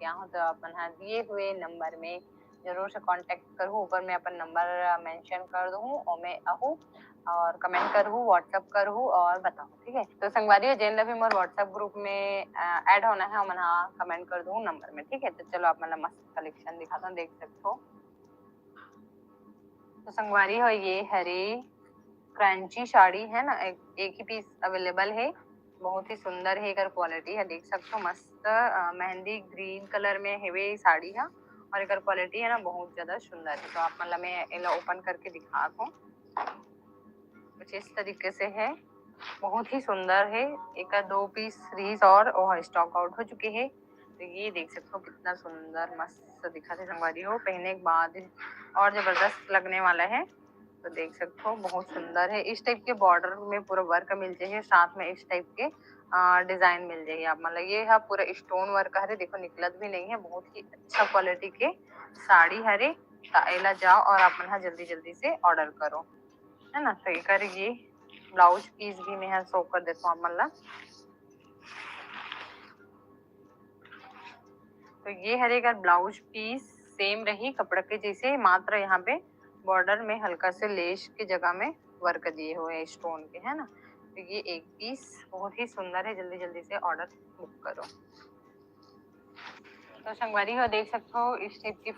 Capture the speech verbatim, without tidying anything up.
किया हो तो आप मन ह दिए हुए नंबर में जरूर से कॉन्टैक्ट करहू। ऊपर में अपन नंबर मेंशन कर दूँ, ओमे आहू और कमेंट करहू, WhatsApp करहू और बताहू, ठीक है। तो संगवारी हो, जेन ला भी मोर WhatsApp ग्रुप में ऐड होना है, ओमन हा कमेंट कर दूँ नंबर में, ठीक है। तो चलो आप मन ला मस्त कलेक्शन दिखाता हूँ, देख सकते हो। तो संगवारी हो, ये हरे क्रंची साड़ी है ना, एक, एक ही पीस अवेलेबल है। बहुत ही सुंदर है एकर क्वालिटी है, देख सकते हो मस्त अ, मेहंदी ग्रीन कलर में हेवे साड़ी है और एकर क्वालिटी है ना बहुत ज्यादा सुंदर है। तो आप मन ला मैं एला ओपन करके दिखात हूँ, कुछ इस तरीके से है, बहुत ही सुंदर है। एकर दो पीस रहीस और वो स्टॉक आउट हो चुके हैं। तो ये देख सकते हो कितना सुंदर मस्त दिखत है संगवारी हो, पहने के बाद और जबरदस्त लगने वाला है। तो देख सकते हो बहुत सुंदर है। इस टाइप के बॉर्डर में पूरा वर्क मिल जाही, साथ में इस टाइप के डिजाइन मिल जाही आप मन ला। ये है पूरा स्टोन वर्क हरे, देखो निकलत भी नहीं है, बहुत ही अच्छा क्वालिटी के साड़ी हरे। त एला जाओ और आप मन हा जल्दी जल्दी से ऑर्डर करो, है ना। तो एकर ये ब्लाउज पीस भी मैं शो कर देता हूँ आप मन ला। तो ये हरे एकर ब्लाउज पीस सेम रही कपड़ा के जैसे, मात्र यहाँ पे बॉर्डर में हल्का से लेस के जगह में वर्क दिए हुए हैं स्टोन के, है ना। तो ये एक पीस बहुत ही सुंदर है, जल्दी जल्दी से ऑर्डर बुक करो। तो संगवारी हो देख सकते हो इस टाइप की